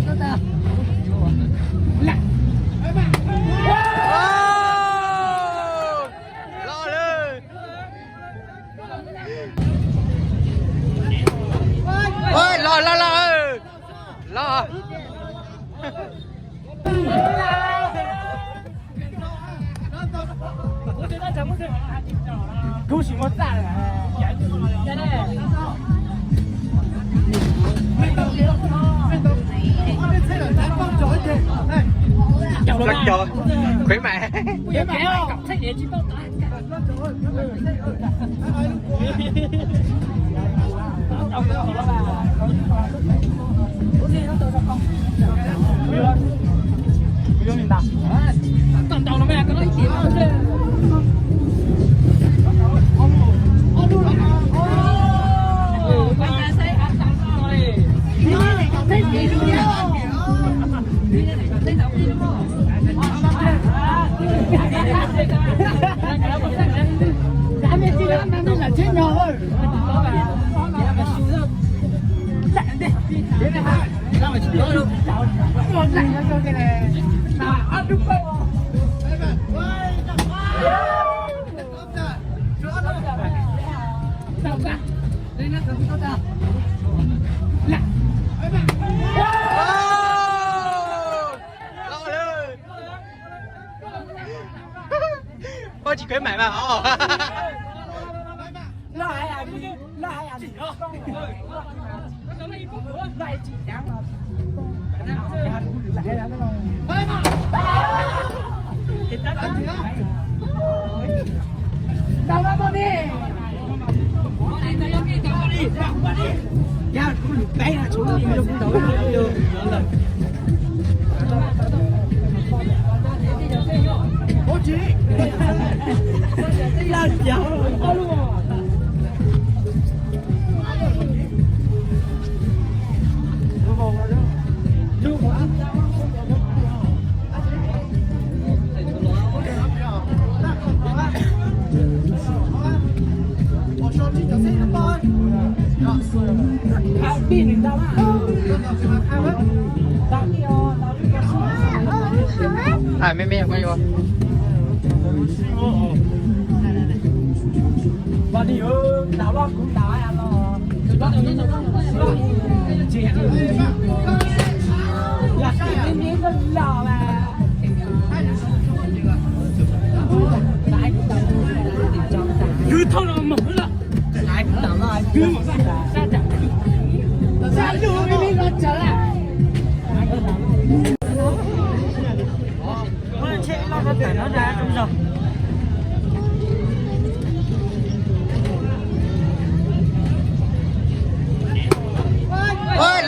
Los lawm. Los, los, los, los. Khuyến mại. Oj, tsis khuyến mại mas.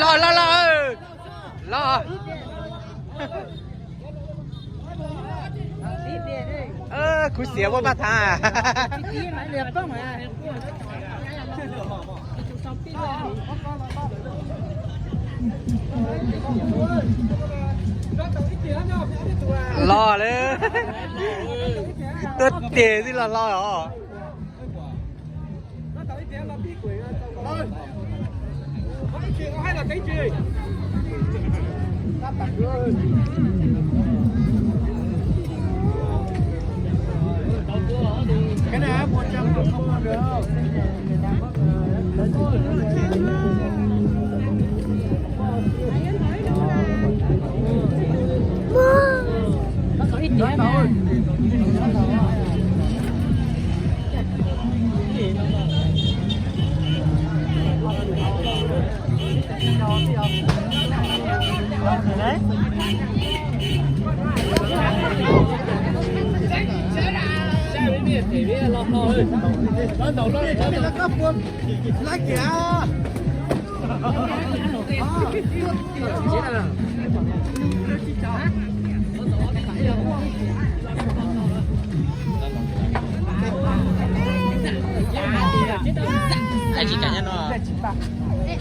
Los, los, los, los. Kuv xiav ua paj thab. Los lawm. Tuaj tiag xwb los los os.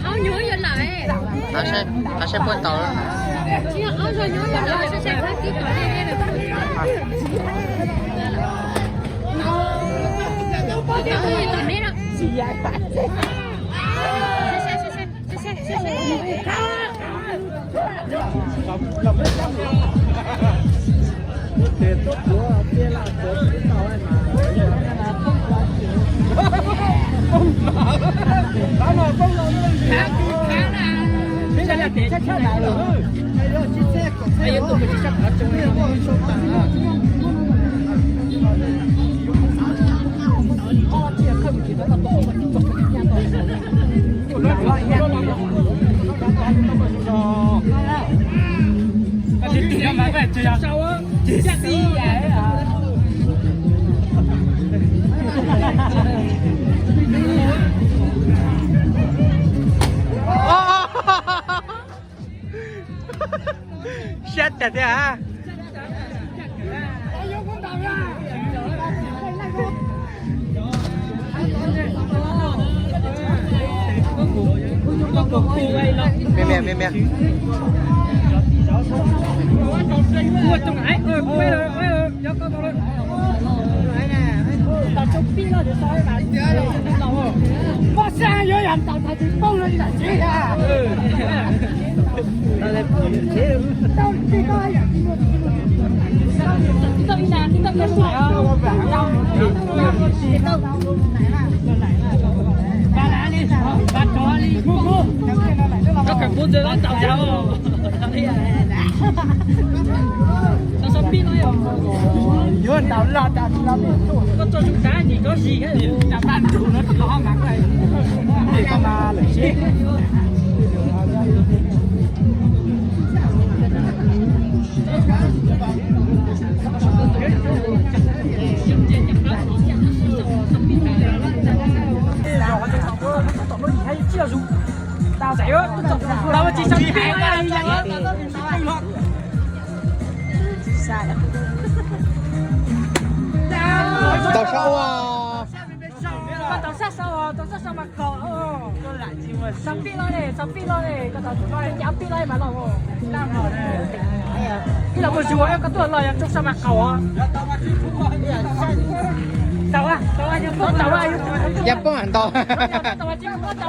Aub nyuv yuav lawm. Tau saib puab tau. Tsis yog aub zog nyuv yuav lawm, saib saib puab tib tom dej dej lawm. Tom neb no. Saib saib saib saib. Siab tag tiag. Mia mia mia mia. Yuav ntaus loj tas los koj tso zoo tas nim koj zis tas paj ntus no tsis los mas koj mas lawm seb. Tau sab ua. Tau sab sau, tau sab sau mas kaum. Sau pij loj ne, sau pij loj ne, koj tau tus loj ne, ncav pij loj mas loj. Ib los mus zus, koj tuaj los yog tso sau mas kaum. Tau, tau, tau, tau. Yaj poob ntau. Tau, tau, tau.